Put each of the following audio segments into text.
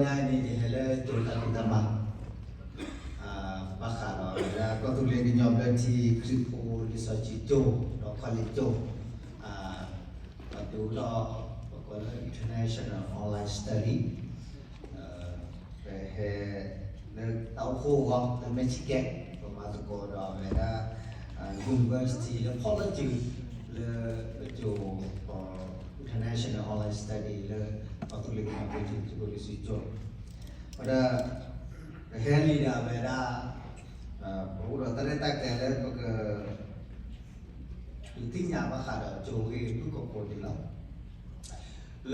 တနံၤအံၤန့ၣ် ယဟဲလၢကၠိတၢ်ဖံးတၢ်မၤ ဘၣ်ဃးဒီးလၢကီၢ်သူလ့ၤကညီဘျၢထံခရံာ်ဖိလံာ်စီဆှံကၠိ ဒီးခီလ့ၣ်ကၠိ ပဒုးအိၣ်ထီၣ် ပကိးလၢ International Online Study ပဟဲလၢတၢ်အိၣ်ဖှိၣ်အဂီၢ်လၢ Michigan ပမၤသကိးဒီးအဝဲဒၣ် University လၢဖီၣ်လီၤစု လၢပကၠိ International Online Study လၢ ကီၢ်သူလ့ၤကညီဘျၢထံခရံာ်ဖိလံာ်စီဆှံကၠိ ဒီး ပဟဲလံဒီးအဝဲဒၣ် ပအိၣ်ဒီးတၢ်ရဲၣ်တၢ်ကျဲၤလၢပက ဒုးသ့ၣ်ညါဘၣ်ဃးဒီးကၠိဂ့ၢ်ဖုၣ်ကိာ်ဖိန့ၣ်လီၤ. လၢ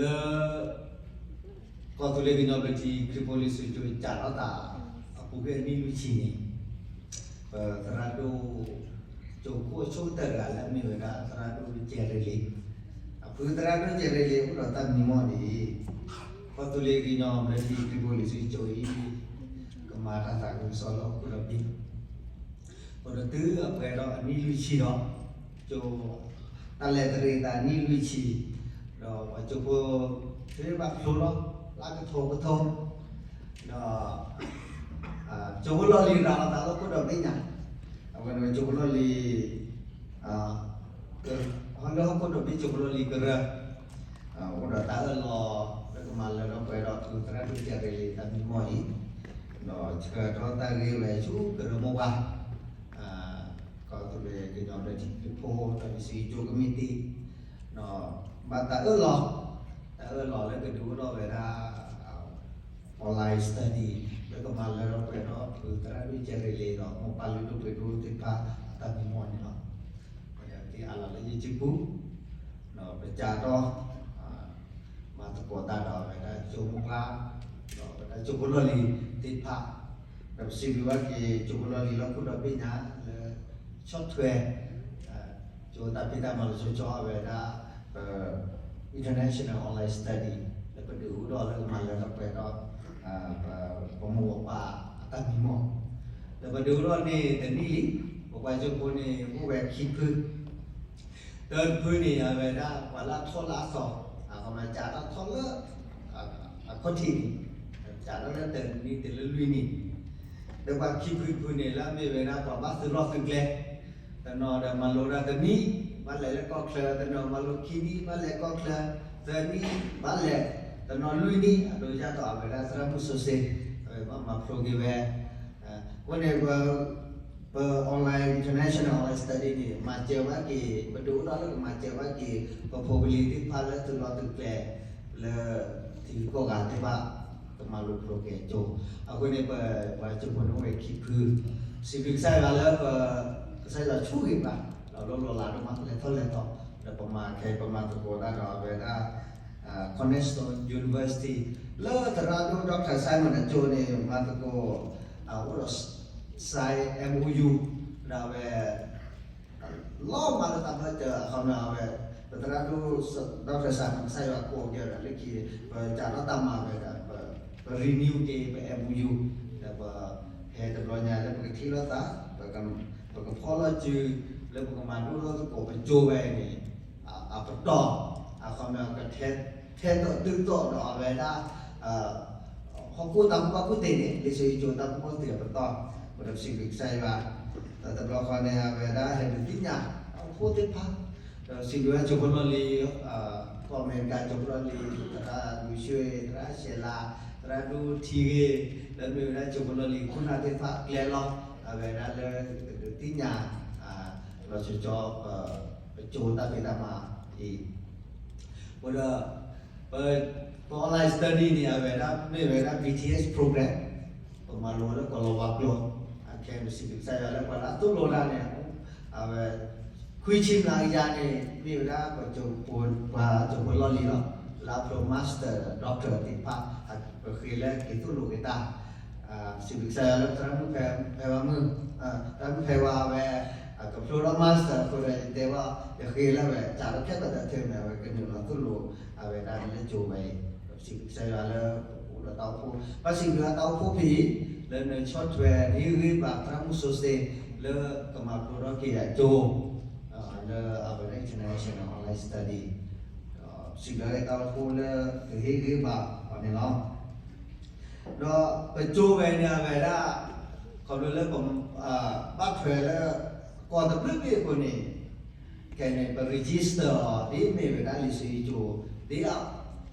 ကီၢ်သူလ့ၤကညီဘျၢထံခရံာ်ဖိလံာ်စီဆှံကၠိ စးထီၣ်သးအပူၤကွံာ်အနံၣ်လွံၢ်ဆံန့ၣ် ပသရၣ်ဒိၣ် ကၠိခိၣ်အဆိကတၢၢ်တဂၤလၢအမ့ၢ်ဝဲဒၣ်သရၣ်ဒိၣ်ကဲရ့လ့ၤ, အဖုသရၣ်ဒိၣ်ကဲရ့လ့ၤ အိၣ်ဒီးတၢ်မံမီၢ်ဒ်အံၤ, ကီၢ်သူလ့ၤကညီဘျၢထံခရံာ်ဖိလံာ်စီဆှံကၠိအံၤ ကမၤတၢ်သးခုကစီၣ်လၢဟီၣ်ခိၣ်ဒီဘ့ၣ် ပဒုးတုၤအပှဲၤဒီးအနံၣ်လွံၢ်ဆံဒီး ကၠိ တၢ်လဲၤတရံးသးနံၣ်လွံၢ်ဆံ, ဒီးပှၤကၠိဖိ သ့ၣ်ဘၣ်ဖျိလီၤ လၢကထိကထိ, ဒီး ကၠိဖိလီၢ်လံၤရၤလီၤသးလၢဟီၣ်ခိၣ်ဒီဘ့ၣ်ညါ, အဝဲန့ၣ်ကၠိဖိလီၢ်လံၤ လၢဟီၣ်ခိၣ်ဒီဘ့ၣ်ကၠိဖိလီၢ်လံၤကရၢ အိၣ်ဒီးတၢ်အၢၣ်လီၤ လၢကမၤလၢထီၣ်ပှဲၤဒီးဖုသရၣ်ဒိၣ်ကဲရ့လ့ၤတၢ်မံမီၢ်အံၤ, ဒီးဆှၢထီၣ်တၢ်ဂ့ၢ်ဝဲဆူကရၢမိၢ်ပှၢ် ကီၢ်သူလ့ၤကညီဘျၢထံခရံာ်ဖိ ဒီးလံာ်စီဆှံကၠိကမံးတံာ်, ဒီးဘၣ်တၢ်အၢၣ်လီၤ, တၢ်အၢၣ်လီၤလၢကဒုးအိၣ်ထီၣ်ဝဲဒၣ် online study လၢကမၤလၢထီၣ်ပှဲၤဒီးဖုသရၣ်ဒိၣ်ကဲရ့လ့ၤ ဒီးမိၢ်ပၢ်လုၢ်ဒိၣ်ပှ့ၤဒိၣ်သ့ၣ်တဖၣ်အတၢ်မံမီၢ်န့ၣ်လီၤ. ပက့ၤအးလီၤလၢယစုပူၤ ဒီးပစးထီၣ် မၤသကိးတၢ်ဒီးအဝဲဒၣ်ကၠိမိၢ်ပှၢ်, ဒီးအဝဲဒၣ်ကၠိဖိလီၢ်လံၤသ့ၣ်တဖၣ်, ဒီးပစံးဘျုးဘၣ်က့ၤကၠိဖိလီၢ်လံၤလၢဟီၣ်ခိၣ်ဒီဘ့ၣ်ညါလၢ ဆီၣ်ထွဲ ကၠိတၢ်ဖံးတၢ်မၤလီၤဆီဆီအဝဲဒၣ် ပ international online study လၢပဒုးအိၣ်ထီၣ်လၢကမၤလၢထီၣ်ပှဲၤဒီး ပမိၢ်ပပၢ်အတၢ်မံမီၢ်, ဒီးပဒုးအိၣ်ထီၣ်န့ၣ်တနံၣ်လံ, ပပှၤကၠိဖိန့ၣ် အိၣ်ဝဲခံဖု, တၢတဖုန့ၣ် အဝဲဒၣ်ပှၤလၢအထီၣ်လၢအသီ, အခီပညီစးထီၣ်ထီၣ်လၢ အခီၣ်ထံးန့ၣ်, စးထီၣ်လၢတနံၣ်တုၤလၢလွံၢ်နံၣ်, ဒီးပှၤခံဖုတဖုန့ၣ် လၢအမ့ၢ်ဝဲဒၣ်ပှၤဘၣ်သုးလီၢ်သုးကျဲ, တနီၤဒီးမၤလိဒၣ်တနံၣ်, ဘၣ်လဲၤလၢကီၢ်ချၢ, တနီၤမၤလိခံနံၣ်, ဘၣ်လဲၤကီၢ်ချၢ, သၢနံၣ်, ဘၣ်လဲၤ, တနီၤလွံၢ်နံၣ်, အဒိယၢ်တီၤအဝဲဒၣ်သရၣ်မုၣ်စီၤစ့, အဝဲဘၣ်မၤဖျိက့ၤဝဲ, အဃိန့ၣ် ပ ပ online international online study န့ၣ် မၤစၢၤဘၣ်က့ၤ, ပဒုးအိၣ်ထီၣ်လၢကမၤစၢၤဘၣ်က့ၤ ပဖိပလံၤသ့ၣ်တဖၣ်လၢသုးလီၢ်သုးကျဲ လၢထံဂုၤကီၢ်ဂၤသ့ၣ်တဖၣ် ကမၤလိဖျိက့ၤအကၠိ, အဃိန့ၣ် ပ ပှၤကၠိဖိန့ၣ်အိၣ်ဝဲခံဖု, စံးဘျုးကစၢ်ယွၤလၢပ ကစၢ်ယွၤဆိၣ်ဂ့ၤပှၤ လီၤလိၢ်လီၤလးဒိၣ်မး လဲၤထီၣ်လဲၤထီ, ဒီးပမၤခဲ ပမၤသကိးတၢ်ဒီးအဝဲဒၣ် Cornerstone University လၢသရၣ်ဒိၣ် Doctor Simon အကၠိန့ၣ် မၤသကိး အိၣ်ဒီး sign MOU ဒီးအဝဲ လီၤမၢ်လၢသးဘၢၣ်စၢၤအခီပညီအဝဲ, ပသရၣ်ဒိၣ် Doctor Simon ကစၢ်ယွၤကိးကဲဒီးလၢခံ, ပစးထီၣ်တၢ်မၤဝဲဒၣ်, ပ renew က့ၤ ပ MOU ဒီးပ ဟဲတဘျီညါလၢပကထံၣ်လိာ်သး, ပကဖီၣ်လိာ်စု လၢပကမၤလိလိာ်သကိးပကၠိဝဲန့ၣ် အပတီၢ်, အခီပညီ ထဲသိးတုၤသိးဒီးအဝဲဒၣ် ဟီၣ်ခိၣ်တၢ်ကူၣ်ဘၣ်ကူၣ်သ့န့ၣ် လံာ်စီဆှံကၠိတၢ်ကူၣ်ဘၣ်ကူၣ်သ့အပတီၢ်, ပဒီးပစံးဘျုးကစၢ်ယွၤ, ဒီးတဘျီဃီန့ၣ် အဝဲဒၣ်ဟဲဒုးသ့ၣ်ညါ အအိၣ်ဖှိၣ်သ့ၣ်တဖၣ်, ဒီးစံးဘျုးဝဲကၠိဖိလီၢ်လံၤ, ကီၢ်အမဲရကၤကၠိဖိလီၢ်လံၤ သရၣ်လူၤၡွ့ၣ်, သရၣ်ရှဲလါ, သရၣ်ဒိၣ်ထံဂ့ၤ, လၢမ့ၢ်ဝဲဒၣ်ကၠိဖိလီၢ်လံၤခိၣ်နၢ်သ့ၣ်တဖၣ်အကျဲလီၤ, အဝဲဒၣ်လၢကဒုးသ့ၣ်ညါ လီၤဆီဆီ ပကၠိတၢ်ဖံးတၢ်မၤအံၤ, အဃိဒီး ပ ပ online study န့ၣ် အဝဲဒၣ်မ့ၢ်ဝဲဒၣ် BTS program, ပမၤလိလၢကီၢ်လီၤဝါကျိာ်, အခဲပစံးဘျုးကစၢ်ယွၤလၢပှၤလၢအသိၣ်လိတၢ်န့ၣ်, အဝဲ ခွံဆံမျးကယၤန့ၣ် မ့ၢ်ဝဲဒၣ်ပှၤကၠိဖိလီၢ်လံၤလီၤ, လၢအဖျိ master doctor သ့ၣ်တဖၣ်, ပဃ့လၢက့ၤသိၣ်လိက့ၤတၢ် စံးဘျုးကစၢ်ယွၤလၢသရၣ်မုၣ်ဖဲ ဖဲဝဲမုၣ်, သရၣ်မုၣ်ဖဲဝဲအဝဲ ကဖျိထီၣ် master အဃိဒီး ယတဲဘၣ် ယဃ့လၢအဝဲစးထီၣ်ခဲကတၢၢ်ထဲန့ၣ် အဝဲကနုာ်လီၤသိၣ်လိ အဝဲဒၣ်လၢကၠိဝဲအံၤ, ပစံးဘျုးကစၢ်ယွၤလၢပအိၣ်ဒီးတၢ်အိၣ်ဖှိၣ်, ဘၣ်စံးဘျုးတၢ်အိၣ်ဖှိၣ်ဖဲအံၤ လၢနဆီၣ်ထွဲဟ့ၣ်ဂံၢ်ဘါသရၣ်မုၣ်စီၤစ့ လၢကမၤဖျိထီၣ်က့ၤအကၠိ လၢအဝဲဒၣ် international online study, စံးဘျုးတၢ်အိၣ်ဖှိၣ်လၢကဟ့ၣ်ဂံၢ်ဘါအီၤန့ၣ်လီၤ. ဒီးပကၠိဝဲန့ၣ် အဝဲဒၣ် ခီဖျိလၢပ ဘၣ်ထွဲလၢ ကီၢ်တဘျုးဘ့ၣ်အဃိန့ၣ် ခဲအံၤန့ၣ် ပ register အီၤ ဒ်မ့ၢ်ဝဲဒၣ်လံာ်စီဆှံကၠိ ဒ်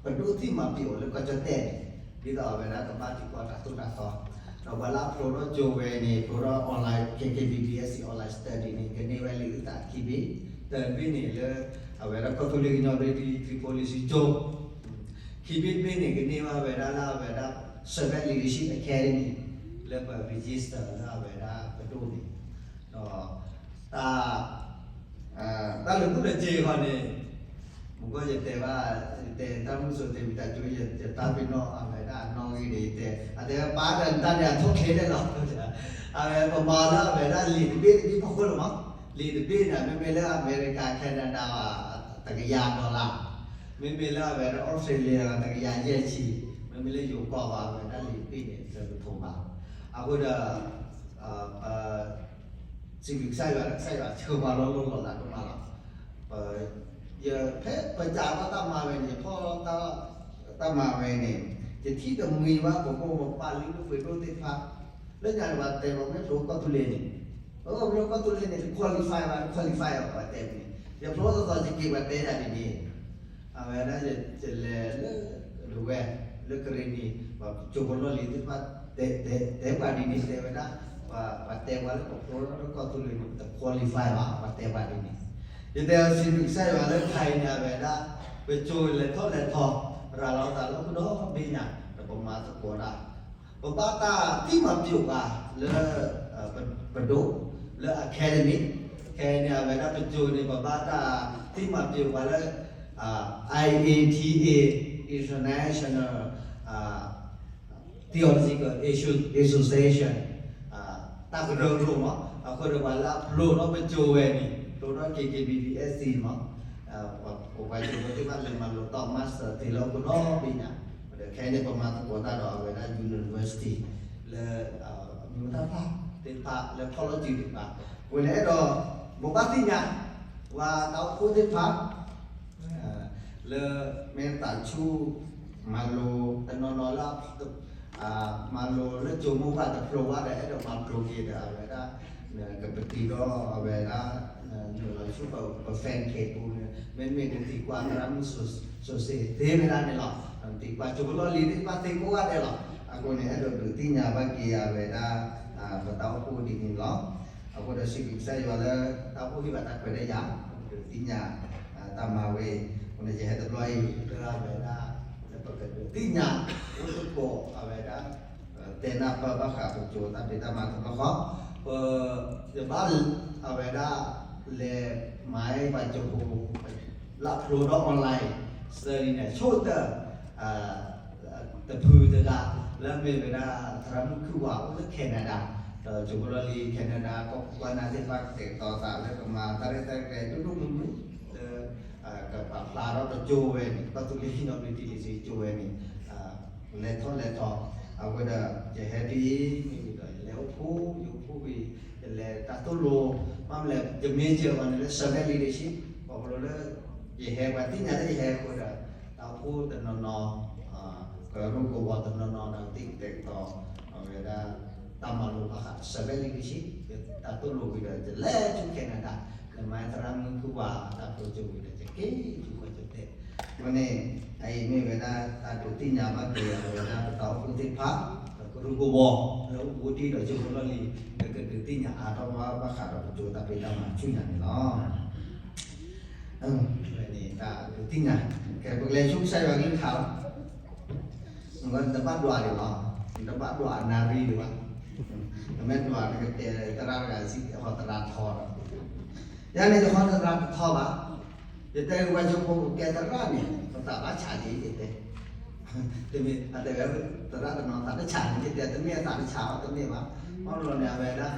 ပဒိၣ်သံၣ်မၤပျိးအီၤလၢကီၢ်ကၠီၣ်တဲၣ်န့ၣ် ဒ်သိးအဝဲဒၣ်ကဘၣ်သံကွၢ်တၢ်သိၣ်တၢ်သီ ဒီးပှၤလၢအဖျိထီၣ်ကၠိဝဲန့ၣ် ဖျိထီၣ် online K K B B S C online study န့ၣ် ကန့ၢ်ဝဲလံာ်အုၣ်သးခံဘ့ၣ်, တဘ့ၣ်န့ၣ်လၢ အဝဲဒၣ်ကီၢ်သူလ့ၤကညီဘျ့ထံခရံာ်ဖိလံာ်စီဆှံကၠိ ခံဘ့ၣ်တဘ့ၣ်န့ၣ် ကန့ၢ်ဘၣ်ဝဲဒၣ်လၢအဝဲဒၣ် Servant Leadership Academy လၢပ register လၢအဝဲဒၣ်ပဒိၣ်န့ၣ် ဒီး တၢ် တၢ်လၢာ်ဘူၣ်လၢာ်စ့ၤအဂီၢ်န့ၣ် မူကီၢ်ယတဲဘၣ် ယတဲတၢ်မုၢ်စိၤတဲဝံၤတၢ်ကၠိ ယတၢ်ပ့ၤနီၣ်အဝဲဒၣ်အနီၣ်ဂံၢ်န့ၣ် ယတဲ အတဲပၢ်ဒီးနတၢ်န့ၣ်အထိၣ်ချ့ဒဲးလီၤ အဝဲပမၤလၢအဝဲဒၣ်လံာ်တဘ့ၣ်တဘ့ၣ်ဖီခိၣ်လီၤမး, လံာ်တဘ့ၣ်န့ၣ် မ့မ့ၢ်လၢအမဲရကၤ Canada တကယၤ dollar, မ့မ့ၢ်လၢအဝဲဒၣ် Australia တကယၤယဲၢ်ဆံ, မ့မ့ၢ်လၢယိၤကီၢ်ဘၣ် အဝဲဒၣ်လံာ်တဘ့ၣ်န့ၣ် တကထိဘၣ်. အဃိဒီး ပ စံးဘျုးကစၢ်ယွၤလၢကစၢ်ယွၤဆှၢပှၤလီၤလိၢ်လီၤလးဒိၣ်မးလီၤ. ပ ယ ဖဲပစးထီၣ်တၢ်မၤဝဲန့ၣ် ယဖီၣ်တၢ်မၤဝဲန့ၣ် ယထံၣ်တမှံၤဘၣ် ပမိၢ်ပပၢ်လၢပှ့ၤဒိၣ်သ့ၣ်တဖၣ် လၢညါန့ၣ် ပှၤတဲပှၤမ့ၢ်ဖျိကီၢ်သူလ့ၤန့ၣ် ပဖျိကီၢ်သူလ့ၤန့ၣ် တ qualify ဘၣ် တ qualify အီၤ ပှၤတဲန့ၣ် ယဖျိသီသီယက့ၤပှၤတဲယၤဒ်န့ၣ် အဝဲဒၣ်ယလဲၤလၢဒဝဲၢ် လၢကရ့ၣ်နံၤ ပှၤကၠိဖိလီၢ်လံၤသ့ၣ်တဖၣ် တဲပှၤဒ်န့ၣ် တဲဝဲဒၣ် ပှၤတဲပှၤလၢပဖျိထီၣ်ကီၢ်သူလ့ၤန့ၣ် တ qualify ဘၣ် ပှၤတဲပှၤဒ်န့ၣ် ယတဲအီၤစံးဘျုးကစၢ်ယွၤလၢခါအံၤန့ၣ် အဝဲဒၣ် ပကၠိလဲၤထီၣ်လဲၤထီ ရၤလီၤသးလၢအိၣ်ဒီဘ့ၣ်ညါ ဒီးပမၤသကိးတၢ် ပဘၣ်တၢ်သံမၤပျိးပှၤလၢ ပဒိၣ် လၢ academy, ခဲအံၤန့ၣ် အဝဲဒၣ်ပကၠိန့ၣ် ပဘၣ်တၢ်သံမၤပျိးပှၤလၢ I A T A International Theological Association တၢ်ကရၢကရိမး အဃိဒီးပှၤလၢအဖျိထီၣ်ပကၠိဝဲန့ၣ် ဖျိထီၣ် K K B B S C မး ပပှၤကၠိဖိသ့ၣ်တဖၣ်လဲၤမၤလိာ်တီၢ် master သ့လၢအိၣ်ဒီဘ့ၣ်ညါ ဒီးခဲအံၤန့ၣ် ပမၤသကိးတၢ်ဒီးအဝဲဒၣ် university လၢ မံၤမတၢ်ဖၣ်သ့ၣ်တဖၣ်လၢ college သ့ၣ်တဖၣ် အဃိန့ၣ်ဒီး ပဘၣ်သ့ၣ်ညါ ပှၤတၢ်အိၣ်ဖှိၣ်သ့ၣ်တဖၣ် လၢမ့ၢ်သးဆူၣ် မၤလိတနီၤနီၤလၢ မၤလိလၢကၠိမိၢ်ပှၢ်တဖျိဘၣ်ဒီး အဲၣ်ဒိးမၤပျိးက့ၤဒီးအဝဲဒၣ် ကပတုာ်ဒီးအဝဲဒၣ် နုာ်လီၤဆူပ fan page ပူၤန့ၣ် မ့မ့ၢ်နသံကွၢ်သရၣ်မုၣ်စီၤစ့ၤသ့ဝဲဒၣ်န့ၣ်လီၤ. နသံကွၢ်ကၠိဖိလီၢ်လံၤသ့ၣ်တဖၣ်သ့ကိးဂၤဒဲးလီၤ. အဃိန့ၣ် အဲၣ်ဒိးဒုးသ့ၣ်ညါဘၣ်က့ၤအဝဲဒၣ် ပတၢ်အိၣ်ဖှိၣ်ဒ်န့ၣ်လီၤ. အဃိဒီးစံးဘျုးကစၢ်ယွၤလၢ တၢ်အိၣ်ဖှိၣ်ဟ့ၣ်ဘၣ်တၢ်ခွဲးတၢ်ယာ် ဒုးသ့ၣ်ညါ တၢ်မၤဝဲအံၤ အဃိန့ၣ် ယဟဲတဘျီအံၤ လၢအဝဲဒၣ် လၢပကဒုးသ့ၣ်ညါ အိၣ်သကိးအဝဲဒၣ် တဲနၢ်ပၢၢ်ဘၣ်ဃးပကၠိတၢ်ဖံးတၢ်မၤတဘျီဃီ ပ ယဘၣ်အဝဲဒၣ် လဲၤမၤပှၤကၠိဖိ လၢဖျိဒီး online study န့ၣ် ဆိကတၢၢ် တဖုတဂၤ လၢအမ့ၢ်ဝဲဒၣ် သရၣ်မုၣ်ခုၣ်ဝါ အိၣ်လၢ Canada ဒီးကၠိဖိလီၢ်လံၤ Canada ကီၢ်ပူၤကီၢ်နါသ့ၣ်တဖၣ် ကတဲာ်ကတီၤသးလၢကမၤတၢ်ရဲၣ်တၢ်ကျဲၤဒိၣ်ဒိၣ်မုၢ်မုၢ် လၢ ကပာ်ဖျါထီၣ်ပကၠိဝဲန့ၣ် ကီၢ်သူလ့ၤဟံးနီၤဘျ့ထံလံၤစ့ကၠိဝဲန့ၣ် လဲၤထီၣ်လဲၤထီ အဝဲဒီး ယဟဲဒ်အံၤ မ့ၢ်ဝံၤဒီး ယလဲၤအိၣ်ဖှိၣ် ယအိၣ်ဖှိၣ်ဝံၤ ယလဲၤတၢ်သိၣ်လိ ဘၣ်မနုၤလဲၣ် ယ major အီၤန့ၣ်လၢ servant leadership ခီဖျိလၢ ယဟဲပှၤသ့ၣ်ညါလၢယဟဲအဃိဒီး တၢ်အိၣ်ဖှိၣ်တနီၤနီၤ ကရူၢ်ကဝီၤတနီၤနီၤဒီး သ့ၣ်ကတဲာ်ကတီၤ အဝဲဒၣ် တၢ်မၤလိဘၣ်ဃး servant leadership ယတၢ်သိၣ်လိဝံၤဒီး ယလဲၤဆူ Canada ယမၤသရၣ်မုၣ်ခုၣ်ဝါ တၢ်ဖိကၠိဝံၤဒီး ယက့ၤဆူဃီကၠိတဲာ် အဃိန့ၣ် အအံၤမ့ၢ်ဝဲဒၣ် တၢ်ဒုးသ့ၣ်ညါဘၣ်က့ၤ အဝဲဒၣ်ပတၢ်အိၣ်ဖှိၣ်သ့ၣ်တဖၣ် ကရူၢ်ကဝီၤ လၢအိၣ်ဘူးဒံးဒီးကၠိဖိလီၢ်လံၤ ကကဒုးသ့ၣ်ညါအါထီၣ်ဘၣ်ဃးဒီးပကၠိတၢ်ဖံးတၢ်မၤဆူညါန့ၣ်လီၤ. ဝဲန့ၣ် တၢ်ဒုးသ့ၣ်ညါ ကဲ ပကလဲၤဆူကစၢ်ယွၤကလုၢ်ကထါလီၤ. နတဘၣ်ဒွးဒံးဘၣ်, နတဘၣ်ဒွးအနၣ်ရံၣ်ဒံးဘၣ်. နမ့ၢ်ဒွး နကတဲသရၣ်တဂၤ ဟီသရၣ်ထီဒီး ယၤန့ၣ် ယဟီသရၣ်တထီဘၣ်. ယတဲဝဲကၠိဖိ ကဲသရၣ်န့ၣ် ပသးဘၣ်ဆးဒံး ယတဲ. တမ့ၢ် အတဲဝဲ သရၣ်တနီၤသးတဆးန့ၣ် ယတဲ တမ့ၢ်အသးတဆးဘၣ် တမ့ၢ်ဘၣ်. ဘၣ်မနုၤလဲၣ်န့ၣ် အဝဲဒၣ်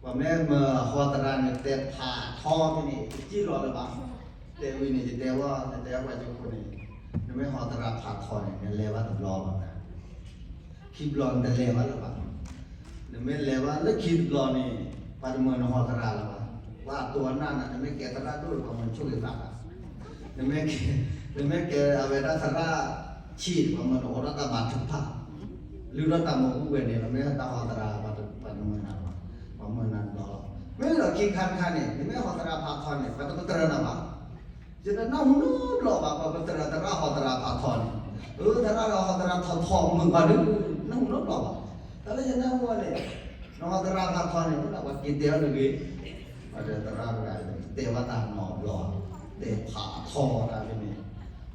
ပှၤမ့ၢ်မၤဟီသရၣ်န့ၣ် တဲဖးထီဖဲန့ၣ် တစံၣ်လီၤလၢၤဘၣ်. တဲဝံၤန့ၣ် ယတဲဝဲ ယတဲဝဲကၠိဖိန့ၣ် နမ့ၢ်ဟီသရၣ်ဖးထီန့ၣ် နလဲၤဘၣ်တဘျီဘၣ်. ခံဘျီနတလဲၤဘၣ်လၢၤဘၣ်. နမ့ၢ်လဲၤဘၣ်လၢခံတဘျီန့ၣ် ပှၤတမၤနဟီသရၣ်လၢၤဘၣ်. ပှၤအတိၢ်အနၢ်န့ၣ် နမ့ၢ်ကဲသရၣ်ဒိၣ်ဒီး ပှၤမၤနဆိၣ်ဂ့ၤသးဘၣ်. နမ့ၢ်ကဲ နမ့ၢ်ကဲအဝဲဒၣ်သရၣ်ဆံး ပှၤမၤနအိးထီၣ်တၢ်ဘါထုကဖၣ်. ဒုးဒီးတၢ်မၤဘူၣ်ဝဲန့ၣ် ပမ့ၢ်တၢ်ဟီသရၣ် ပှၤတမၤနၢၤဘၣ်, ပှၤမၤနၢၤတဘျီလီၤ. မ့ၢ်ဒီးခံခါတခါန့ၣ် နမ့ၢ်ဟီသရၣ်ဖးထီန့ၣ် ပှၤတပတြၢၤနၤဘၣ်. ယတနၢ်ဟူနီတဘျီဘၣ် ပှၤပတြၢၤသရၣ်ဟီသရၣ်ဖးထီန့ၣ်, အၢ သရၣ်ဒီးဟီသရၣ်ထီထီမုာ်ဘၣ်ဒုး နၢ်ဟူနီတဘျီဘၣ်. တၢ်လၢယနၢ်ဟူန့ၣ် နဟီသရၣ်ဖးထီန့ၣ် မ့ၢ်ဒၣ်ပှၤက့ၤတဲအီၤတဂ့ၤ, ပှၤတဲသရၣ်တဂၤ တဲဘၣ်တၢ်နီတဘျီ, တဲဖးထီတၢ်ဖဲန့ၣ် မ်ဒီး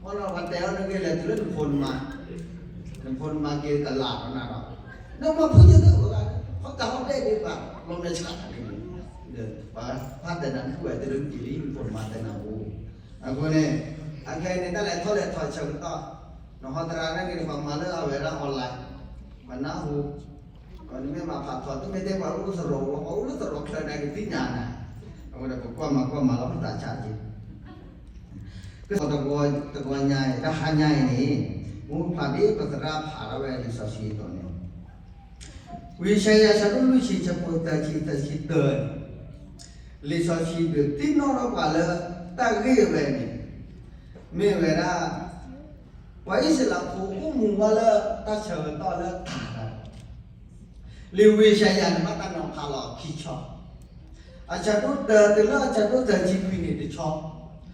ပှၤတဲအီၤတဂ့ၤလဲၤတုၤလၢနဖိနမါ, နဖိနမါက့ၤကလးကနၤဒီး, နမၤဖုယသ့ၣ်ဧၢ, ဟီၣ်တၢ်ဟီၣ်ဒဲးဒံးဘၣ် လီၤမဲာ်ဆှးတၢ်န့ၣ်, ပှၤဖးတဲနၤနဃုဝဲသ့ၣ်လၢနက့ၤလံ နဖိနမါတဲနၤအိၣ်. အဃိန့ၣ် အခဲအံၤန့ၣ် တၢ်လဲၤထီၣ်လဲၤထီၣ်ဆၢကတီၢ်, နဟီသရၣ်န့ၣ်ဂ့ၤန့ၣ် ပှၤမၤလၢအဝဲဒၣ် online, ပှၤနၢ်ဟူ နမ့ၢ်မၤဖးထီ တမ့ၢ်ထဲပှၤအိၣ်လၢသရိာ်ဝီ ပှၤအိၣ်လၢသရိာ်ချၢန့ၣ်ကသ့ၣ်ညါနၤ, အဃိဒီးပကွၢ်မၤကွၢ်မၤလီၤပသးဆါက့ၤ ကစီၣ်တဂီၤညါအံၤ တဟါညါအံၤန့ၣ် မူဖျါဒ်ပသရၣ်ဖးထီဝဲလံာ်စီဆှံအသိးန့ၣ်, ဝံယၡါယၤ ဆၢဒိၣ်လွံၢ်ဆံ ဆၢဖိသၢဆံ သၢဆံတၢန့ၣ်, လံာ်စီဆှံဒုးသ့ၣ်နီၣ်ထီၣ်ပှၤလၢတၢ်ဂ့ၢ်ဝဲန့ၣ်, မ့ၢ်ဝဲဒၣ် ပှၤအံၣ်စရ့လးဖိအိၣ်မူဝဲလၢတၢ်ဆၢကတီၢ်လၢတၢ်တၢ် လံာ်ဝံယၡါယၤန့ၣ် ဘၣ်တၢ်နီၤဖးလီၤခံဆီ, အဆၢဒိၣ်တၢတုၤလၢအဆၢဒိၣ်သၢဆံခွံန့ၣ်တဆီ, ဒီးအဆၢဒိၣ်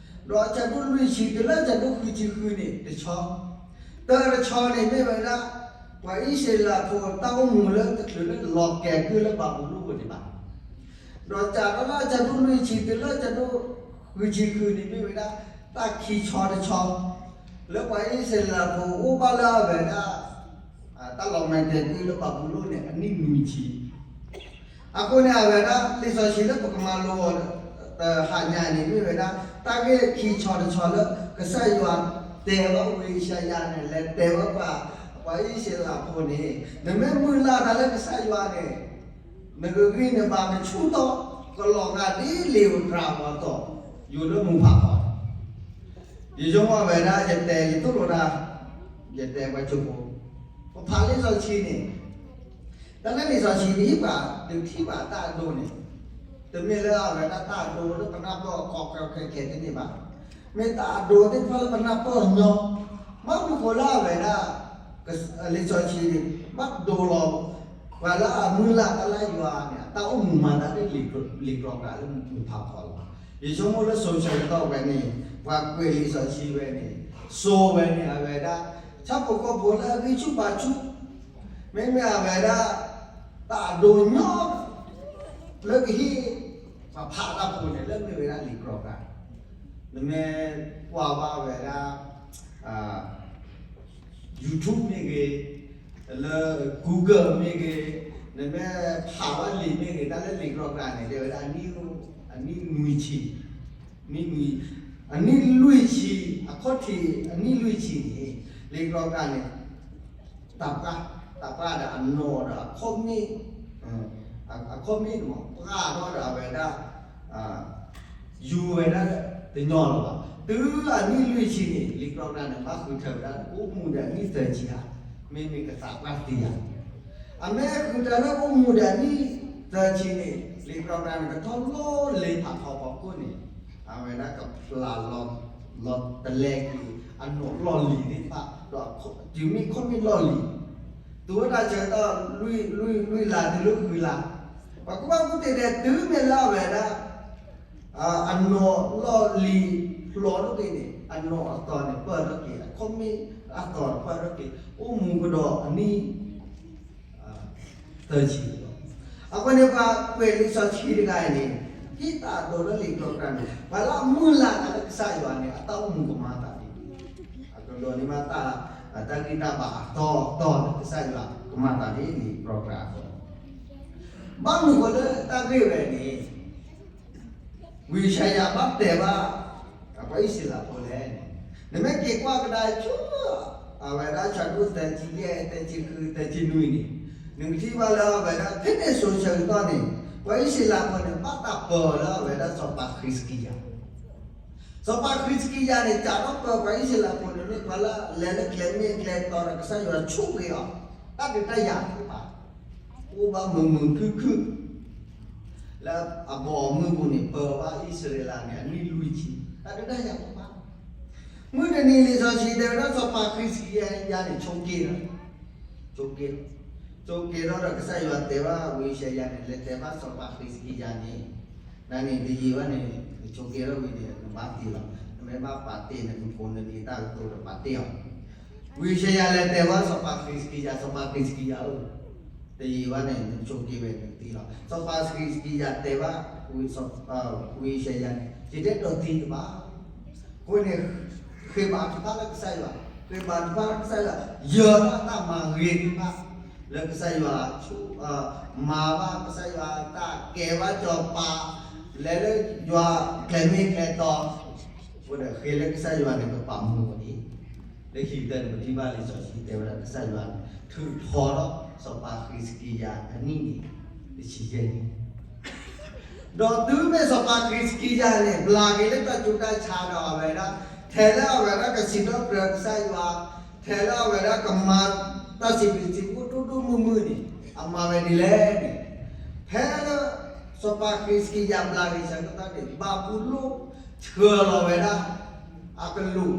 လွံၢ်ဆံတုၤလၢအဆၢဒိၣ်ဃုဆံဃုန့ၣ်တဆီ, တၢတဆီန့ၣ်မ့ၢ်ဝဲဒၣ် ပှၤအံၣ်စရ့လးဖိတၢ်အိၣ်မူလၢတချုးလၢလီၤကဲကုၢ်လၢဘၤဘူလိၣ်ပူၤန့ၣ်ဘၣ်. ဒီးစးထီၣ်လၢအဆၢဒိၣ်လွံၢ်ဆံတုၤလၢအဆၢဒိၣ်ဃုဆံဃုန့ၣ်မ့ၢ်ဝဲဒၣ် တၢ်ခံဆီတဆီ လၢပှၤအံၣ်စရ့လးဖိအိၣ်ဘၣ်လၢအဝဲဒၣ် တၢ်လီၤမၢ်ကဲကုၢ်လၢဘၤဘူလိၣ်န့ၣ် အနံၣ်နွံဆံ. အဃိန့ၣ် အဝဲဒၣ်လံာ်စီဆှံလၢပကမၤလိအီၤ တဟါညါန့ၣ် မ့ၢ်ဝဲဒၣ် တၢ်ဂ့ၢ်ခံဆီတဆီလၢ ကစၢ်ယွၤတဲဘၣ်ဝံယၡါယၤန့ၣ် လဲၤတဲဘၣ်ပှၤ ပှၤအံၣ်စရ့လးဖိန့ၣ် နမ့ၢ်မုၢ်လၢ်တၢ်လၢကစၢ်ယွၤန့ၣ် နကဂံၢ်နဘါကဆူၣ်ထီၣ် ကလီၤဂာ်ဒ်လံာ်ဧိၤတြၤဧိၤအသိး ယိၤလၢမူၤဖးထီန့ၣ် ယဆိကမိၣ်ဝဲဒၣ် ယတဲယသိၣ်လိတၢ်, ယတဲပှၤကၠိဖိ, ပဖးလံာ်စီဆှံန့ၣ် တၢ်လၢလံာ်စီဆှံဒ်ပှၤဒုးထံၣ်ဘၣ်တၢ်အဒိန့ၣ် တမ့ၢ်လၢအဝဲဒၣ်တၢ်အဒိလၢပနၢ်ပၢၢ်အီၤကီကီခဲခဲတန့ၢ်ဘၣ်. မ့ၢ်တၢ်အဒိသ့ၣ်တဖၣ်လၢပနၢ်ပၢၢ်အီၤညီ, ဘၣ်မနုၤဃိလၢအဝဲဒၣ် လံာ်စီဆှံန့ၣ် ဘၣ်ဒိလီၤ ပှၤလၢအမုၢ်လၢ်တၢ်လၢယွၤန့ၣ် အတၢ်အိၣ်မူမၤသးဒ်လံာ်ကြီကြးလၢမူၤဖးထီလီၤ. ယဆိကမိၣ်လၢ social ကတီၢ်ဝဲန့ၣ် ပှၤကွဲးလံာ်စီဆှံဝဲန့ၣ် စိၤဝဲန့ၣ် အဝဲဒၣ် ဆၣ်ဖိကီၢ်ဖိလၢအဂံၢ်ဆူၣ်ဘါဆူၣ် မ့မ့ၢ်အဝဲဒၣ် တၢ်အဒိညီ လၢကဟ့ၣ် ပှၤဖးတၢ်ဖိန့ၣ် လၢမ့ၢ်ဝဲဒၣ်လံာ်ကြီကြး, နမ့ၢ်ကွၢ်ဘၣ်ဝဲဒၣ် YouTube မ့ၢ်ဂ့ၤ, လၢ Google မ့ၢ်ဂ့ၤ, နမ့ၢ်ဖးဘၣ်လံာ်မ့ၢ်ဂ့ၤ, တၢ်လၢလံာ်ကြီကြးန့ၣ် တဲဝဲဒၣ် အနံၣ်နွံဆံ, နံၣ်နွံ, အနံၣ်လွံၢ်ဆံ, အခီၣ်ထံးအနံၣ်လွံၢ်ဆံန့ၣ် လံာ်ကြီကြးန့ၣ် တၢ်ပှၢ်, တၢ်ပှၢ်ဒီးအနီၢ်ဒီးအခီၣ်မ့ၣ်, အခီၣ်မ့ၣ်န့ၣ်မ့ၢ် ပှၢ်ထီၣ်ဒီးအဝဲဒၣ် ယူၤဝဲဒၣ်တညီလၢၤဘၣ်. တုၤအနံၣ်လွံၢ်ဆံန့ၣ် လံာ်ကြီကြးန့ၣ် ဘၣ်ဃုထၢဝဲဒၣ် အိၣ်မူဒီးအနံၣ်သၢဆံဧါ, မ့မ့ၢ်ကသးပှၢ်တ့ၢ်ဧါ. အမ့ၢ်ဃုထၢလၢအိၣ်မူဒီးအနံၣ်သၢဆံန့ၣ် လံာ်ကြီကြးန့ၣ် ကထီၣ်လီၢ်လံၤဖးထီဖီခိၣ်န့ၣ် အဝဲဒၣ်ကပျၢ်လီၤ လီၤတလဲက့ၤ အနီၢ်လီၢ်လံၤသ့ၣ်တဖၣ် ဒီးတုၤမ့ၢ်ခီၣ်မ့ၣ်လီၢ်လံၤ တုၤဝဲဒၣ်ဆၢကတီၢ် လွံၢ်လါတုၤလၢဃုလါ, ပှၤကူၣ်ဘၣ်ကူၣ်သ့ဒဲးတုၤမ့ၢ်လၢအဝဲဒၣ် အနီၢ်လီၢ်လံၤဖျိးထီၣ်က့ၤန့ၣ် အနီၢ်အသီန့ၣ်ပၢၢ်ထီၣ်က့ၤ အခီၣ်မ့ၣ်အသီန့ၣ်ပၢၢ်ထီၣ်က့ၤ အိၣ်မူကဒီးအနံၣ် သၢဆံလီၤ. အဃိန့ၣ် ပှၤကွဲးလံာ်စီဆှံတဂၤအံၤန့ၣ် ဟ့ၣ်တၢ်အဒိလၢလံာ်ကြီကြးန့ၣ် ပှၤလၢအမုၢ်လၢ်တၢ်လၢကစၢ်ယွၤန့ၣ် အတၢ်အိၣ်မူကမၤသးဒ်န့ၣ် အကဒိးန့ၢ်ဘၣ်တၢ် တၢ်ဂံၢ်တၢ်ဘါအတီအတီလၢကစၢ်ယွၤကမၤသးဒ်န့ၣ် လံာ်ကြီကြးအသိး ဘၣ်မနုၤဃိလၢတၢ်ဂ့ၢ်ဝဲန့ၣ် ဝံယၡါယၤဘၣ်တဲဘၣ် ပှၤအံၣ်စရ့လးဖိလဲၣ်န့ၣ် နမ့ၢ်က့ၤကွၢ်ကဒါဆူ အဝဲဒၣ်ဆၢဒိၣ်သၢဆံယဲၢ် သၢဆံဃု သၢဆံနွံန့ၣ် နကထံၣ်ဘၣ်လၢအဝဲဒၣ် ဖဲန့ၣ်စိၤဆၢကတီၢ်န့ၣ် ပှၤအံၣ်စရ့လးဖိန့ၣ် ဘၣ်တၢ်ပၢအီၤလၢအဝဲဒၣ်စီၤပၤဃံးစကံယၤ စီၤပၤဃံးစကံယၤန့ၣ် စးထီၣ်ပၢပှၤအံၣ်စရ့လးဖိန့ၣ် မ့ၢ်ပှၤလၢလဲၤလၢကျဲမ့ၢ်ကျဲတီဒီးကစၢ်ယွၤဆိၣ်ဂ့ၤအီၤ တၢ်ဒုးတၢ်ယၤတအိၣ်ဘၣ် အိၣ်ဘၣ်မုာ်မုာ်ခုၣ်ခုၣ် လၢအဘီအမုၢ်ပူၤန့ၣ် ပၢဘၣ်အံၣ်စရ့လးန့ၣ် အနံၣ်လွံၢ်ဆံ တၢ်ဒုးတၢ်ယၤတအိၣ်ဘၣ် မုၢ်တနံၤလံာ်စီဆှံတဲဝဲဒၣ်စီၤပၤဃံးစကံယၤန့ၣ် ဆိးက့ၤလီၤ ဆိးက့, ဆိးက့ထီၣ်ဒီးကစၢ်ယွၤတဲဘၣ်ဝံယၡါယၤန့ၣ် လဲၤတဲဘၣ်စီၤပၤဃံးစကံယၤန့ၣ်, နန့ၣ်တယံာ်ဘၣ်န့ၣ် နဆိးက့ထီၣ်ဝံၤန့ၣ် နဘၣ်သံလီၤ. နမ့ၢ်ဘၣ်ပာ်တ့ၢ်နမူခိၣ်နဒံးတၢ်ကတိၤဒီးပာ်တ့ၢ်အီၤ. ဝံယၡါယၤလဲၤတဲဘၣ်စီၤပၤဃံးစကံယၤ, စီၤပၤဃံးစကံယၤဧၢ, တယံာ်ဘၣ်န့ၣ် နဆိးက့ဝဲနသံလီၤ. စီၤပၤဃံးစကံယၤတဲဘၣ် ဝံယၡါယၤန့ၣ် ယတအဲၣ်ဒိးသံတဘၣ်. အဃိန့ၣ် ဃ့ဘါထုကဖၣ်လၢကစၢ်ယွၤ, ဃ့ဘါထုကဖၣ်လၢကစၢ်ယွၤ, ယၢၤဘၣ်တၢ်မၤဂ့ၤသ့ၣ်တဖၣ် လၢကစၢ်ယွၤ မၤဘၣ်ကစၢ်ယွၤတၢ်, ကဲဘၣ်စီၤပၤ, လဲၤလၢယွၤကျဲမ့ၢ်ကျဲတီ, အဃိဒီးဃ့လၢကစၢ်ယွၤန့ၣ် ကပာ်မူအီၤန့ၣ်, လၢခံကတၢၢ်န့ၣ် ပထံၣ်ဘၣ်လံာ်စီဆှံတဲဝဲဒၣ်ကစၢ်ယွၤန့ၣ် ထုးထီထီၣ်စီၤပၤဃံးစကံယၤအနံၣ်န့ၣ် တဆံယဲၢ်နံၣ် ဒီးတုၤမ့ၢ်စီၤပၤဃံးစကံယၤန့ၣ် ဘျါက့ၤလၢတၢ်ဆူးတၢ်ဆါဒီးအဝဲဒၣ်, ထဲလၢအဝဲဒၣ်ကစံးထီၣ်ပတြၢၤကစၢ်ယွၤ, ထဲလၢအဝဲဒၣ်ကမၤတၢ်စံးဘျုးစံးဖှိၣ်ဒိၣ်ဒိၣ်မုၢ်မုၢ်န့ၣ် အမၤဝဲဒ်လဲၣ်န့ၣ်, ဖဲလၢ စီၤပၤဃံးစကံယၤဘျါက့ၤဆၢကတီၢ်န့ၣ် ဘၤဘူလိၣ်ဆှၢလီၤဝဲဒၣ် အကလူး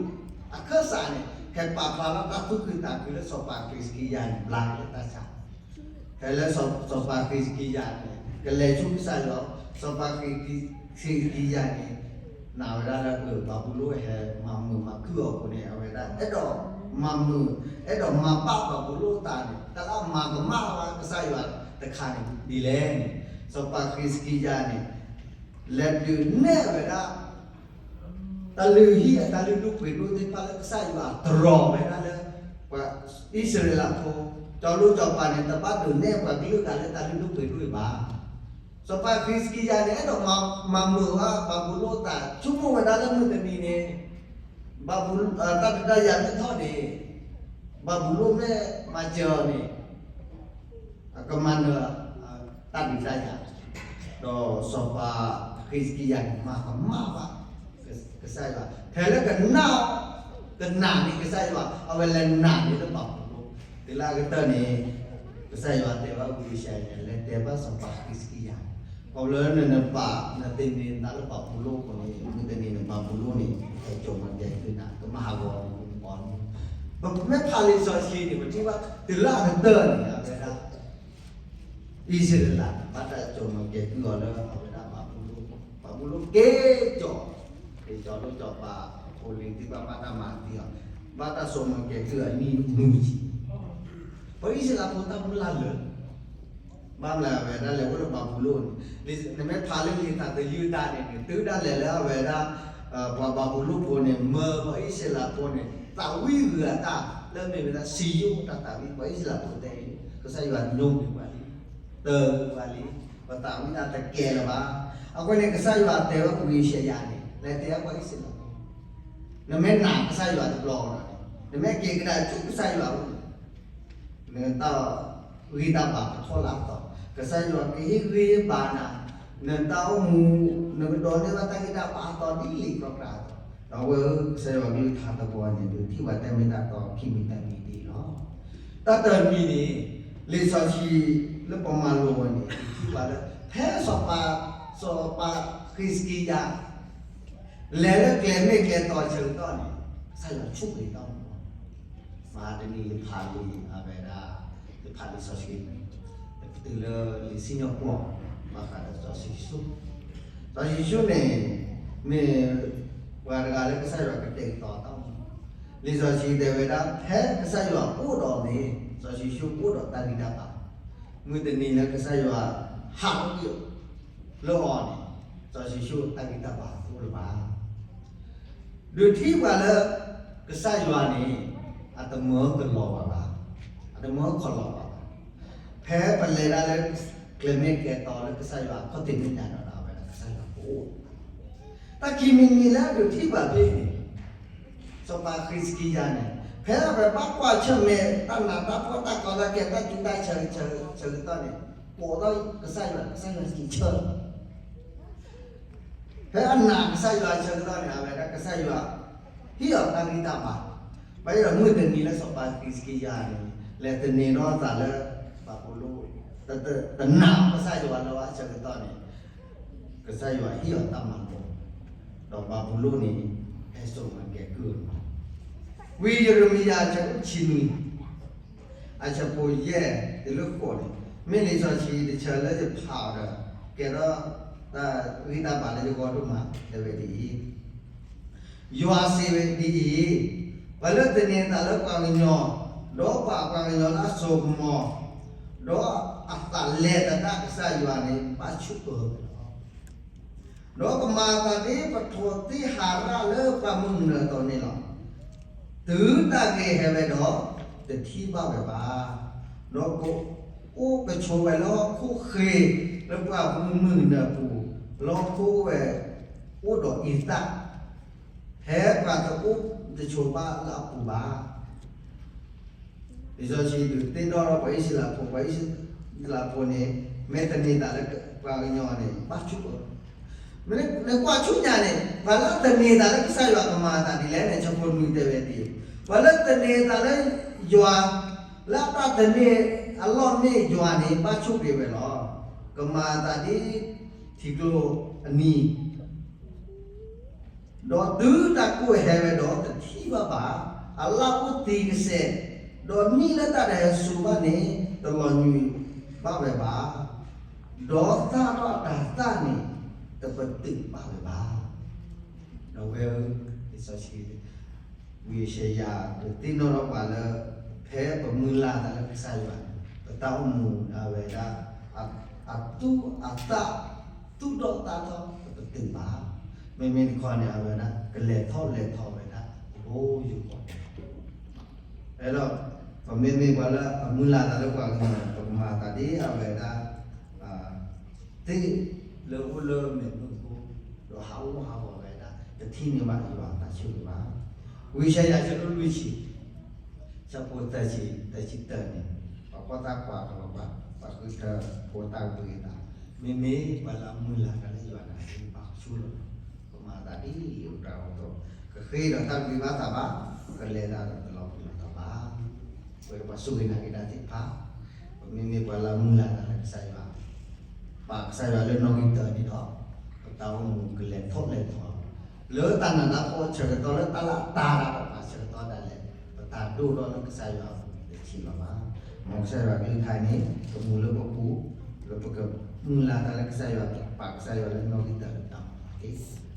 အခၢၣ်စးန့ၣ် ဟဲပာ်ဖျါထီၣ်တၢ်သူၣ်ခုသးခုလၢစီၤပၤဃံးစကံယၤန့ၣ် ဘျါက့ၤလၢတၢ်ဆါ ဖဲလၢစီၤပၤဃံးစကံယၤန့ၣ် ကလဲၤဆူကစၢ်ယွၤ, စီၤပၤဃံးစကံယၤန့ၣ် နာ်ဝဲဒၣ်လၢ ဘၤဘူလိၣ်ဟဲမၤမုာ်မၤခုၣ်အီၤအဃိန့ၣ် အဝဲဒၣ်အဲၣ်ဒိးမၤမုာ်, အဲၣ်ဒိးမၤဘၣ်ဘၤဘူလိၣ်အသးန့ၣ် တၢ်လၢအမၤကမၣ်ဘၣ်ကစၢ်ယွၤတခါန့ၣ်ဒ်လဲၣ်န့ၣ်, စီၤပၤဃံးစကံယၤန့ၣ် လဲၤဒုးနဲၣ်ဝဲဒၣ် တၢ်လုၢ်ဟံၣ်အတၢ်လုၢ်ဒိၣ်ပှ့ၤဒိၣ်သ့ၣ်တဖၣ်လၢကစၢ်ယွၤတြီဝဲဒၣ်လၢ ပှၤအံၣ်စရ့လးဖိ, စီၤလိၣ်စီၤပၤန့ၣ် တဘၣ်ဒုးနဲၣ်ပှၤကလုာ်ဂၤလၢတၢ်လုၢ်ဒိၣ်ပှ့ၤဒိၣ်အံၤဘၣ်. စီၤပၤဃံးစကံယၤန့ၣ် အဲၣ်ဒိးမၤမုာ်ဘၣ်ဘၤဘူလိၣ်အသး ဆိကမိၣ်ဝဲဒၣ်လၢမုၢ်တနံၤန့ၣ် ဘၤဘူ, တၢ်ဒုးတၢ်ယၤမ့ၢ်ထီၣ်န့ၣ် ဘၤဘူလိၣ်မ့ၢ်မၤစၢၤအီၤန့ၣ် အကမၤနၢၤ တၢ်ဒုးတၢ်ယၤ, ဒီးစီၤပၤဃံးစကံယၤန့ၣ် မၤကမၣ်ဘၣ် ကစၢ်ယွၤ ထဲလၢကနၣ်, ကနာ်န့ၢ်ကစၢ်ယွၤ အဝဲလဲၤနာ်န့ၢ်လၢဘၤဘူလိၣ်, တုၤလၢအကတၢၢ်န့ၣ် ကစၢ်ယွၤတဲဘၣ်ဝံယၡါယၤန့ၣ် လဲၤတဲဘၣ်စီၤပၤဃံးစကံယၤန့ၣ် ခီဖျိလၢနပာ်နသန့ၤနသးလၢဘၤဘူလိၣ်အဃိန့ၣ် မုၢ်တနံၤန့ၣ် ဘၤဘူလိၣ်န့ၣ် ဟဲစိာ်မၤကဲကုၢ်နၤ ကမၤဟးဂီၤနၤ ပမ့ၢ်ဖးလံာ်စီဆှံန့ၣ် ပထံၣ်ဘၣ် တုၤလၢအကတၢၢ်န့ၣ် အဝဲဒၣ် အံၣ်စရ့လး ဘၣ်တၢ်စိာ်မၤကဲကုၢ်အီၤလၢအဝဲဒၣ်ဘၤဘူလိၣ်, ဘၤဘူလိၣ်က့ၤစိာ်, က့ၤစိာ်လိၣ်စီၤပၤဖိလံၤသ့ၣ်တဖၣ်ဘၣ်တၢ်မၤသံအီၤ, ဘၣ်တၢ်စိာ်မၤကဲကုၢ်အနံၣ်နွံဆံ, ပှၤအံၣ်စရ့လးဖိတၢ်မုၢ်လၢ်လၢာ် ဘၣ်မနုၤအဝဲဒၣ်လဲၤအိၣ်လၢဘၤဘူလိၣ်န့ၣ်, နမ့ၢ်ဖးလၢလံာ်သးသယုၢ်တၢ်န့ၣ်န့ၣ် တုၤဒၣ်လဲာ်လၢအဝဲဒၣ် ပှၤဘၤဘူလိၣ်ဖိန့ၣ် မၢပှၤအံၣ်စရ့လးဖိန့ၣ် သးဝံၣ်ဂုၤအတၢ် လၢမ့ၢ်ဝဲဒၣ်စံယိၣ်တၢ်သးဝံၣ် ပှၤအံၣ်စရ့လးဖိတဲအံၤ ကစၢ်ယွၤညိကွံာ်ပှၤလံ, တၢကွံာ်ပှၤလံ, ပသးဝံၣ်တၢ်တကဲလၢၤဘၣ်. အဃိန့ၣ် ကစၢ်ယွၤတဲဝဲဝံယၡါယၤန့ၣ် လဲၤတဲပှၤအံၣ်စရ့လးဖိ နမ့ၢ်နာ်ကစၢ်ယွၤတဘျီဒီး နမ့ၢ်က့ၤကဒါဆူကစၢ်ယွၤအအိၣ်န့ၣ် နတၢ်ဂံၢ်တၢ်ဘါကထီၣ်လၢအသီ, ကစၢ်ယွၤကဟ့ၣ်ဂံၢ်ဘါနၤ, နတၢ်အိၣ်မူ, နကဒိးန့ၢ်ဘၣ်တၢ်ဂံၢ်တၢ်ဘါအသီဒ်လံာ်ကြီကြာအသိး, ဒီးအဝဲဧၢ ကစၢ်ယွၤကလုၢ်ကထါတဘီန့ၣ် ဒုးထံၣ်ပှၤတၢ်မ့ၢ်တၢ်တီခံမံၤတၢ်မံၤဒ်အံၤလီၤ. တၢ်တမံၤန့ၣ် လံာ်စီဆှံလၢပမၤလိဝဲန့ၣ် ဒုးထံၣ်ပှၤလၢ ဖဲစီၤပၤ, စီၤပၤဃံးစကံယၤ လဲၤလၢကျဲမ့ၢ်ကျဲတီဆၢကတီၢ်န့ၣ် ကစၢ်ယွၤဆိၣ်ဂ့ၤတၢ်မူ, မဟါတနံၤယဖးလံာ်အဝဲဒၣ်, ယဖးလံာ်စီဆှံ, တုၤလၢလံာ်စံၣ်ညီၣ်ကွီၢ်, ဘၣ်ဃးဒီးစီၤၡံၣ်စိၣ်, စီၤၡံၣ်စိၣ်န့ၣ် မ့ၢ်ပှၤတဂၤလၢကစၢ်ယွၤကတဲာ်ကတီၤတၢ်မူ, လံာ်စီဆှံတဲဝဲဒၣ် ဖဲကစၢ်ယွၤအိၣ်ဒီးန့ၣ် စီၤၡံၣ်စိၣ်အိၣ်ဒီးတၢ်ဂံၢ်တၢ်ဘါ, မုၢ်တနံၤလၢကစၢ်ယွၤဟးထီၣ်ကွံာ်လၢအီၤန့ၣ် စီၤၡံၣ်စိၣ်တၢ်ဂံၢ်တၢ်ဘါတအိၣ်လၢၤဘၣ်. ဒုးထံၣ်ပှၤလၢ ကစၢ်ယွၤန့ၣ် အတမၢကလီၤဘၣ်ဘၣ်, အတမၢကလီၤဘၣ်ဘၣ်. ဖဲပလဲၤဒၣ်လၢ ကျဲမ့ၢ်ကျဲတီလၢကစၢ်ယွၤခီၣ်ထံးမဲာ်ညါဒီး အဝဲဒၣ်ကစၢ်ယွၤကအိၣ် တၢ်ခံမံၤမံၤလၢအဒုးထံၣ်ဘၣ်ဖဲန့ၣ် စီၤပၤဃံးစကံယၤန့ၣ် ဖဲအဝဲဘၣ်ကွၢ်ဆၢၣ်မဲာ် တၢ်နးတၢ်ဖှီၣ်တၢ်ကီတၢ်ခဲ တၢ်ကူတၢ်ဆၢဆၢကတီၢ်န့ၣ် ကိးထီၣ်ကစၢ်ယွၤ ကစၢ်ယွၤစံးဆၢ ဖဲအနာ်ကစၢ်ယွၤဆၢကတီၢ်န့ၣ် အဝဲဒၣ်ကစၢ်ယွၤ ဟ့ၣ်အီၤတၢ်ဂံၢ်တၢ်ဘါ, ဘၣ်ယိၣ်ဒီးမုၢ်တနံၤလၢစီၤပၤဃံးစကံယၤန့ၣ် လဲၤသန့ၤထီၣ်အသးလၢ ဘၤဘူလိၣ်, တနာ်ကစၢ်ယွၤလၢၤဘၣ်ဆၢကတီၢ်န့ၣ် ကစၢ်ယွၤဟ့ၣ်အီၤတၢ်မၤလိာ်, ဒီးဘၤဘူလိၣ်န့ၣ် ဟဲစိာ်မၤကဲကုၢ်အီၤလီၤ. ဝံယံးရမံယၤအဆၢဒိၣ်တဆံနွံ, အဆၢဖိယဲၢ်တုၤလၢဃိးန့ၣ်, မ့ၢ်လံာ်စီဆှံတဆၢလၢယဖးအီၤဒီး ကဲထီၣ်တၢ်ဂံၢ်တၢ်ဘါလၢယဂီၢ်ဒိၣ်မး တဲဝဲဒ်အံၤ, ယွၤစံးဝဲဒ်အံၤ, ပှၤလၢသန့ၤအသးလၢပှၤကညီ, ဒီးပာ်ပှၤကညီလၢအစိကမီၤ, ဒီးအသးလဲၤသဒၣ်ကစၢ်ယွၤန့ၣ် ဘၣ်ဆူၣ်အၢဝဲလီၤ. ဒီးကမၤအသးဒ်ပထိးသ့ၣ်ဟးရၣ်လၢပှၢ်မုၢ်ကနၢအသိးန့ၣ်လီၤ. တုၤတၢ်ဂ့ၤဟဲဝဲဒီး တထံၣ်ဘၣ်ဝဲဘၣ်. ဒီးကအိၣ်ကဆိးဝဲလၢဟီၣ်ခိၣ်ဃ့ လၢပှၢ်မုၢ်ကနၢအပူၤ, လၢဟီၣ်ခိၣ်ဝဲအိၣ်ဒီးအံသၣ်, ဖဲပှၤတအိၣ်တဆိးဘၣ်လၢအပူၤဘၣ်. လံာ်စီဆှံဒုးသ့ၣ်နီၣ်ထီၣ်ပှၤအံၣ်စရ့လးဖိ, ပှၤအံၣ်စရ့လးဖိန့ၣ် မ့ၢ်သန့ၤသးလၢပှၤကညီန့ၣ် ဘၣ်ဆူၣ်အၢ, နကွၢ်ဆူညါန့ၣ် ပှၤလၢသန့ၤသးလၢကစၢ်ယွၤကမၤအသးဒ်လဲၣ်န့ၣ် ဆၢဖိနွံတဲဝဲဒ်အံၤ, ပှၤလၢသန့ၤသးလၢယွၤ, လၢအတၢ်သန့ၤအလီၢ်န့ၣ်ယွၤန့ၣ် ဘၣ်ဆူၣ်က့ၤဝဲလီၤ. ကမၤအသးဒ်ထံကျိအနံၤ ဒီးတုၤတၢ်ကိၢ်ဟဲဝဲဒီးတထံၣ်ဘၣ်ဘၣ်, အလၣ်အိၣ်သံကစဲး, ဒီးနံၣ်လၢတၢ်တဟဲစိၤဘၣ်န့ၣ် တလီၤညွံးဘၣ်ဝဲဘၣ်, ဒီးသၣ်ထီၣ်အတၤသၣ်န့ၣ် တပတုာ်ဘၣ်ဝဲဘၣ်. ဒီးဝဲဧၢ, လံာ်စီဆှံ ဝံယၡါယၤ ဒုးသ့ၣ်နီၣ်ထီၣ်ပှၤလၢ ဖဲပမုၢ်လၢ်သးလၢကစၢ်ယွၤန့ၣ် ပတၢ်အိၣ်မူအဝဲဒၣ် အသူၣ်အသၣ် သူၣ်ထီၣ်သၣ်ထီၣ် တပတုာ်ဘၣ်. မ့မ့ၢ်တခီန့ၣ် အဝဲဒၣ် ကလဲၤထီၣ်လဲၤထီဝဲဒၣ် အိၣ်ယိၤကီး အဲၣ်ဒိး ပမ့မ့ၢ်ပှၤလၢအမုၢ်လၢ်သးလၢပှၤကညီန့ၣ် ပကမၤသးဒ်အဝဲဒၣ် သ့ၣ်လၢအိၣ်လၢမဲာ်မုၢ်ခိၣ် ဒီးဟးအိၣ်ဟးဂီၤဝဲဒၣ် တထံၣ်န့ၢ်ဘၣ်ယွၤအတၢ်ဆိၣ်ဂ့ၤဘၣ်. ဝံယၡါယၤ ဆၢဒိၣ်လွံၢ်ဆံ ဆၢဖိသၢဆံ သၢဆံတၢန့ၣ် ပှၤကွၢ်သးကွၢ်ကလီၤဘၣ် ပှၤဃုထၢဖိတၢ်ကပှ့ၤအသး, မ့မ့ၢ်ပှၤလၢအမုၢ်လၢ်တၢ်လၢယွၤန့ၣ် ပာ်ဆူၣ်လီၤ. ပမၤသးဒ်အံၤ အိၣ်တၢ်အိၣ်သီ ကဃ့ဒီးတၢ်တဂ့ၤဘၣ်သးဘၣ်, ကလဲၤတၢ်ဒီးတလီၤပျံၤလီၤသးဘၣ်. ပဝဲပှၤစူၢ်က့ၤနာ်က့ၤတၢ်သ့ၣ်တဖၣ်, ပမ့မ့ၢ်ပှၤလၢအမုၢ်လၢ်တၢ်လၢကစၢ်ယွၤ, ပာ်ကစၢ်ယွၤလၢနီၣ်ဂံၢ်တၢန့ၣ်ဒီး, ပတၢ်အိၣ်မူကလဲၤထီၣ်လဲၤထီ, လၢတၢ်နးတၢ်ဖှီၣ်ဆၢကတီၢ် လၢတၢ်လၢအတၤတၢ်ပာ်ဆၢကတီၢ်ဒၣ်လဲာ်, ပတၢ်ဒိၣ်ထီၣ်လၢကစၢ်ယွၤအပူၤတထံၣ်လီၤဘၣ်. မ်ကစၢ်ယွၤကလုၢ်ကထါန့ၣ် ကမူလၢပပူၤ, လၢပကမုၢ်လၢ်တၢ်လၢကစၢ်ယွၤ, ပာ်ကစၢ်ယွၤလၢနီၣ်ဂံၢ်တၢလၢတၢ်မၤတ့